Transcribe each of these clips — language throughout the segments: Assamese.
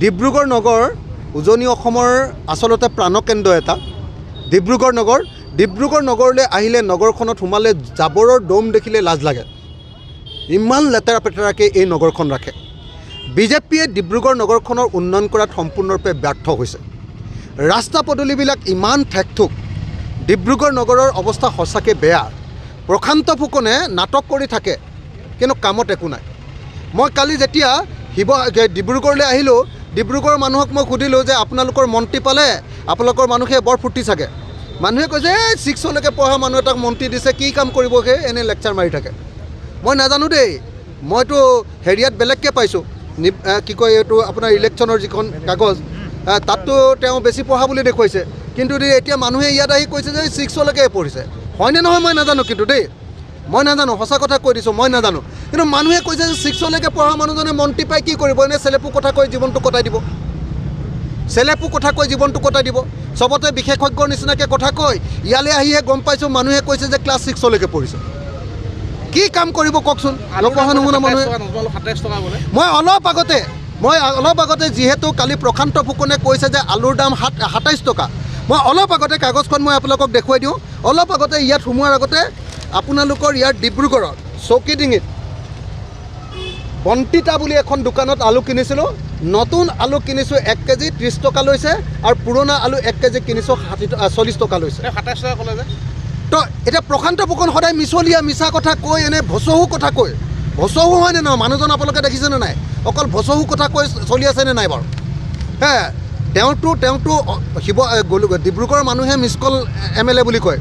ডিব্ৰুগড় নগৰ উজনি অসমৰ আচলতে প্ৰাণকেন্দ্ৰ এটা। ডিব্ৰুগড় নগৰ, ডিব্ৰুগড় নগৰলৈ আহিলে নগৰখনত সোমালে জাবৰৰ দম দেখিলে লাজ লাগে, ইমান লেতেৰা পেতেৰাকৈ এই নগৰখন ৰাখে। বিজেপিয়ে ডিব্ৰুগড় নগৰখনৰ উন্নয়ন কৰাত সম্পূৰ্ণৰূপে ব্যৰ্থ হৈছে। ৰাস্তা পদূলিবিলাক ইমান ঠেকঠোক, ডিব্ৰুগড় নগৰৰ অৱস্থা সঁচাকৈ বেয়া। প্ৰশান্ত ফুকনে নাটক কৰি থাকে, কিন্তু কামত একো নাই। মই কালি যেতিয়া ডিব্ৰুগড়লৈ আহিলোঁ, ডিব্ৰুগড়ৰ মানুহক মই সুধিলোঁ যে আপোনালোকৰ মন্ত্ৰী পালে আপোনালোকৰ মানুহে বৰ ফূৰ্তি চাগে। মানুহে কৈছে এই ছিক্সলৈকে পঢ়া মানুহ এটাক মন্ত্ৰী দিছে, কি কাম কৰিব, সেই এনেই লেকচাৰ মাৰি থাকে। মই নাজানো দেই, মইতো হেৰিয়াত বেলেগকৈ পাইছোঁ, কি কয় এইটো আপোনাৰ ইলেকশ্যনৰ যিখন কাগজ, তাততো তেওঁ বেছি পঢ়া বুলি দেখুৱাইছে, কিন্তু এতিয়া মানুহে ইয়াত আহি কৈছে যে ছিক্সলৈকে পঢ়িছে। হয়নে নহয় মই নাজানো, কিন্তু দেই মই নাজানো, সঁচা কথা কৈ দিছোঁ, মই নাজানো। কিন্তু মানুহে কৈছে যে ছিক্সলৈকে পঢ়া মানুহজনে মন্ত্ৰী পাই কি কৰিব, এনেই চেলেপু কথা কৈ জীৱনটো কটাই দিব, চেলেপু কথা কৈ জীৱনটো কটাই দিব, চবতে বিশেষজ্ঞৰ নিচিনাকৈ কথা কয়। ইয়ালৈ আহিহে গম পাইছোঁ মানুহে কৈছে যে ক্লাছ ছিক্সলৈকে পঢ়িছে। কি কাম কৰিব কওকচোন, নপঢ়া নুশুনা মানুহে। মই অলপ আগতে যিহেতু কালি প্ৰশান্ত ফুকনে কৈছে যে আলুৰ দাম 27 টকা, মই অলপ আগতে কাগজখন মই আপোনালোকক দেখুৱাই দিওঁ। অলপ আগতে ইয়াত সোমোৱাৰ আগতে আপোনালোকৰ ইয়াত ডিব্ৰুগড়ত চৌকিডিঙিত বন্তিতা বুলি এখন দোকানত আলু কিনিছিলোঁ। নতুন আলু কিনিছোঁ 1 কেজি 30 টকা লৈছে, আৰু পুৰণা আলু 1 কেজি কিনিছোঁ 40 টকা লৈছে। 27 টকা ক'লে যে। তো এতিয়া প্ৰশান্ত ফুকন সদায় মিছলীয়া মিছা কথা কৈ, এনে ভচহু কথা কৈ, ভচহু হয়নে নহয় মানুহজন আপোনালোকে দেখিছেনে নাই, অকল ভচহু কথা কৈ চলি আছেনে নাই বাৰু? হে তেওঁতো শিৱ ডিব্ৰুগড়ৰ মানুহে মিছকল এম এল এ বুলি কয়,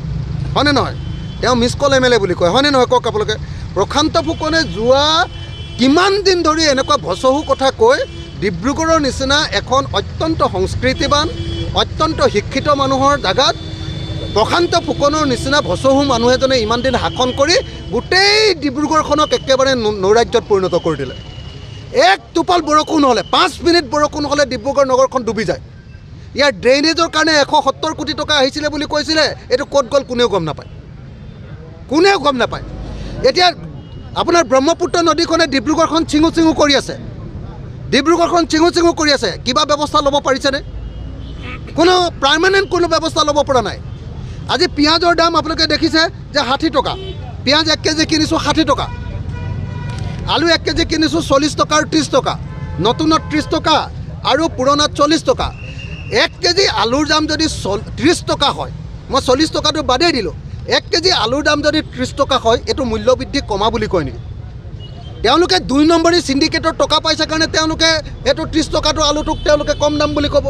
হয়নে নহয়? তেওঁ মিছকল এম এল এ বুলি কয়, হয়নে নহয় কওক আপোনালোকে? প্ৰশান্ত ফুকনে যোৱা কিমান দিন ধৰি এনেকুৱা ভচহু কথা কৈ ডিব্ৰুগড়ৰ নিচিনা এখন অত্যন্ত সংস্কৃতিবান, অত্যন্ত শিক্ষিত মানুহৰ জাগাত প্ৰশান্ত ফুকনৰ নিচিনা ভচহু মানুহ এজনে ইমান দিন শাসন কৰি গোটেই ডিব্ৰুগড়খনক একেবাৰে নৈৰাজ্যত পৰিণত কৰি দিলে। এক টোপাল বৰষুণ হ'লে, 5 মিনিট বৰষুণ হ'লে ডিব্ৰুগড় নগৰখন ডুবি যায়। ইয়াৰ ড্ৰেইনেজৰ কাৰণে 170 কোটি টকা আহিছিলে বুলি কৈছিলে, এইটো ক'ত গ'ল কোনেও গম নাপায়, কোনেও গম নাপায়। এতিয়া আপোনাৰ ব্ৰহ্মপুত্ৰ নদীখনে ডিব্ৰুগড়খন চিঙু চিঙু কৰি আছে, ডিব্ৰুগড়খন চিঙু চিঙু কৰি আছে। কিবা ব্যৱস্থা ল'ব পাৰিছেনে? কোনো পাৰ্মানেণ্ট কোনো ব্যৱস্থা ল'ব পৰা নাই। আজি পিঁয়াজৰ দাম আপোনালোকে দেখিছে যে 60 টকা, পিঁয়াজ 1 কেজি কিনিছোঁ 60 টকা, আলু 1 কেজি কিনিছোঁ 40 টকা আৰু 30 টকা, নতুনত 30 টকা আৰু পুৰণাত 40 টকা। 1 কেজি আলুৰ দাম যদি 30 টকা হয়, মই 40 টকাটো বাদেই দিলোঁ, 1 কেজি আলুৰ দাম যদি 30 টকা হয়, এইটো মূল্যবৃদ্ধি কমা বুলি কয় নেকি? তেওঁলোকে 2 নম্বৰী চিণ্ডিকেটৰ টকা পাইছে কাৰণে তেওঁলোকে এইটো 30 টকাটো আলুটোক তেওঁলোকে কম দাম বুলি ক'ব।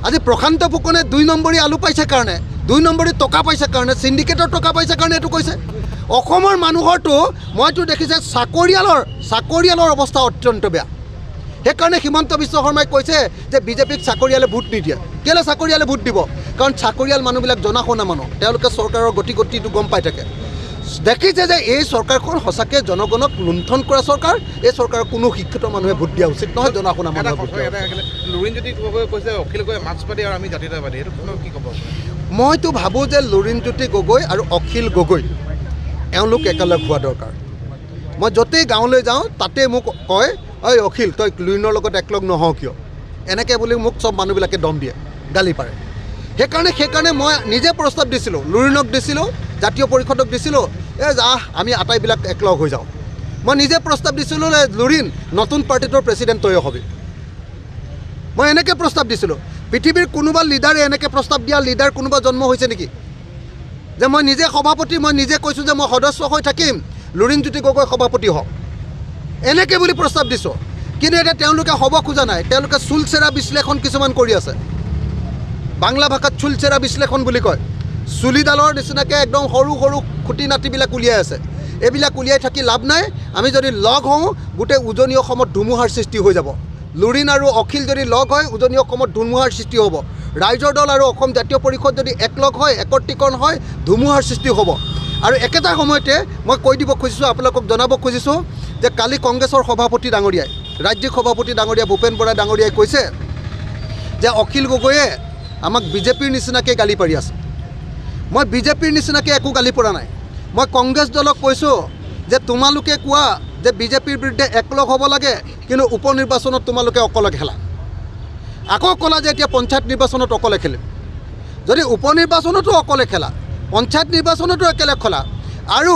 আজি প্ৰশান্ত ফুকনে 2 নম্বৰী আলু পাইছে কাৰণে, 2 নম্বৰী টকা পাইছে কাৰণে, চিণ্ডিকেটৰ টকা পাইছে কাৰণে এইটো কৈছে। অসমৰ মানুহৰতো মইতো দেখিছে চাকৰিয়ালৰ অৱস্থা অত্যন্ত বেয়া। সেইকাৰণে হিমন্ত বিশ্ব শৰ্মাই কৈছে যে বিজেপিক চাকৰিয়ালে ভোট নিদিয়ে। কেলৈ চাকৰিয়ালে ভোট দিব? কাৰণ চাকৰিয়াল মানুহবিলাক জনা শুনা মানুহ, তেওঁলোকে চৰকাৰৰ গতিটো গম পাই থাকে। দেখিছে যে এই চৰকাৰখন সঁচাকৈ জনগণক লুণ্ঠন কৰা চৰকাৰ, এই চৰকাৰৰ কোনো শিক্ষিত মানুহে ভোট দিয়া উচিত নহয়, জনা শুনা মানুহে ভোট দিয়া। লুৰিণজ্যোতি গগৈয়ে কৈছে অখিল গগৈ মাৰ্ক্সবাদী আৰু আমি জাতীয়তাবাদী, এইটো কি ক'ব? মইতো ভাবোঁ যে লুৰিণজ্যোতি গগৈ আৰু অখিল গগৈ এওঁলোক একেলগ হোৱা দৰকাৰ। মই য'তেই গাঁৱলৈ যাওঁ তাতেই মোক কয়, ঐ অখিল তই লুৰিণৰ লগত একলগ নহওঁ কিয়, এনেকৈ বুলি মোক চব মানুহবিলাকে দম দিয়ে, গালি পাৰে। সেইকাৰণে মই নিজে প্ৰস্তাৱ দিছিলোঁ, লুৰিণক দিছিলোঁ, জাতীয় পৰিষদক দিছিলোঁ, এই যা আমি আটাইবিলাক একলগ হৈ যাওঁ। মই নিজে প্ৰস্তাৱ দিছিলোঁ লুৰিণ নতুন পাৰ্টিটোৰ প্ৰেচিডেণ্ট তয়ে হবি, মই এনেকৈ প্ৰস্তাৱ দিছিলোঁ। পৃথিৱীৰ কোনোবা লিডাৰে এনেকৈ প্ৰস্তাৱ দিয়া লিডাৰ কোনোবা জন্ম হৈছে নেকি? যে মই নিজে সভাপতি, মই নিজে কৈছোঁ যে মই সদস্য হৈ থাকিম, লুৰিণজ্যোতি গগৈ সভাপতি হওক, এনেকৈ বুলি প্ৰস্তাৱ দিছোঁ। কিন্তু এতিয়া তেওঁলোকে হ'ব খোজা নাই, তেওঁলোকে চুলচেৰা বিশ্লেষণ কিছুমান কৰি আছে। বাংলা ভাষাত চুলচেৰা বিশ্লেষণ বুলি কয়। চুলিডালৰ নিচিনাকৈ একদম সৰু সৰু খুটি নাটিবিলাক উলিয়াই আছে। এইবিলাক উলিয়াই থাকি লাভ নাই। আমি যদি লগ হওঁ গোটেই উজনি অসমত ধুমুহাৰ সৃষ্টি হৈ যাব। লুৰিণ আৰু অখিল যদি লগ হয় উজনি অসমত ধুমুহাৰ সৃষ্টি হ'ব। ৰাইজৰ দল আৰু অসম জাতীয় পৰিষদ যদি একলগ হয়, একত্ৰীকৰণ হয়, ধুমুহাৰ সৃষ্টি হ'ব। আৰু একেটা সময়তে মই কৈ দিব খুজিছোঁ, আপোনালোকক জনাব খুজিছোঁ যে কালি কংগ্ৰেছৰ সভাপতি ডাঙৰীয়াই, ৰাজ্যিক সভাপতি ডাঙৰীয়া ভূপেন বৰা ডাঙৰীয়াই কৈছে যে অখিল গগৈয়ে আমাক বিজেপিৰ নিচিনাকৈ গালি পাৰি আছে। মই বিজেপিৰ নিচিনাকৈ একো গালি পৰা নাই। মই কংগ্ৰেছ দলক কৈছোঁ যে যে তোমালোকে কোৱা যে বিজেপিৰ বিৰুদ্ধে একলগ হ'ব লাগে, কিন্তু উপ নিৰ্বাচনত তোমালোকে অকলে খেলা। আকৌ ক'লা যে এতিয়া পঞ্চায়ত নিৰ্বাচনত অকলে খেলিম। যদি উপ নিৰ্বাচনতো অকলে খেলা, পঞ্চায়ত নিৰ্বাচনতো একেলগে খেলা, আৰু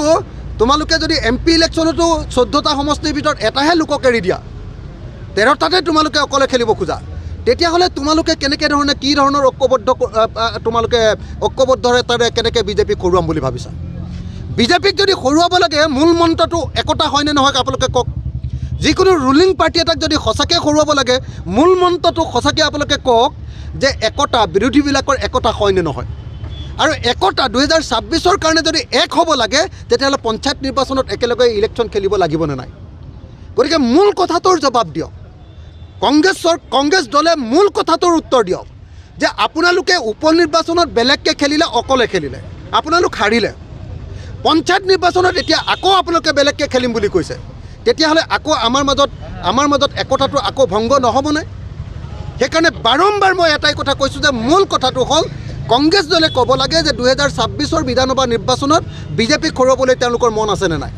তোমালোকে যদি এম পি ইলেকশ্যনতো 14টা সমষ্টিৰ ভিতৰত এটাহে লোকক এৰি দিয়া, 13টাতে তোমালোকে অকলে খেলিব খোজা, তেতিয়াহ'লে তোমালোকে কেনেকৈ ধৰণে কি ধৰণৰ ঐক্যবদ্ধ, তোমালোকে ঐক্যবদ্ধতাৰে কেনেকৈ বিজেপিক হৰুৱাম বুলি ভাবিছা? বিজেপিক যদি হৰুৱাব লাগে, মূল মন্ত্ৰটো একতা হয়নে নহয় আপোনালোকে কওক। যিকোনো ৰুলিং পাৰ্টি এটাক যদি সঁচাকৈ হৰুৱাব লাগে, মূল মন্ত্ৰটো সঁচাকৈ আপোনালোকে কওক যে একতা, বিৰোধীবিলাকৰ একতা হয়নে নহয়। আৰু একতা 2026ৰ কাৰণে যদি এক হ'ব লাগে, তেতিয়াহ'লে পঞ্চায়ত নিৰ্বাচনত একেলগে ইলেকশ্যন খেলিব লাগিবনে নাই? গতিকে মূল কথাটোৰ জবাব দিয়ক। কংগ্ৰেছ দলে মূল কথাটোৰ উত্তৰ দিয়ক যে আপোনালোকে উপ নিৰ্বাচনত বেলেগকৈ খেলিলে, অকলে খেলিলে, আপোনালোক হাৰিলে। পঞ্চায়ত নিৰ্বাচনত এতিয়া আকৌ আপোনালোকে বেলেগকৈ খেলিম বুলি কৈছে, তেতিয়াহ'লে আকৌ আমাৰ মাজত একতাটো আকৌ ভংগ নহ'বনে? সেইকাৰণে বাৰম্বাৰ মই এটাই কথা কৈছোঁ যে মূল কথাটো হ'ল কংগ্ৰেছ দলে ক'ব লাগে যে 2026ৰ বিধানসভা নিৰ্বাচনত বিজেপিক হৰুৱাবলৈ তেওঁলোকৰ মন আছেনে নাই।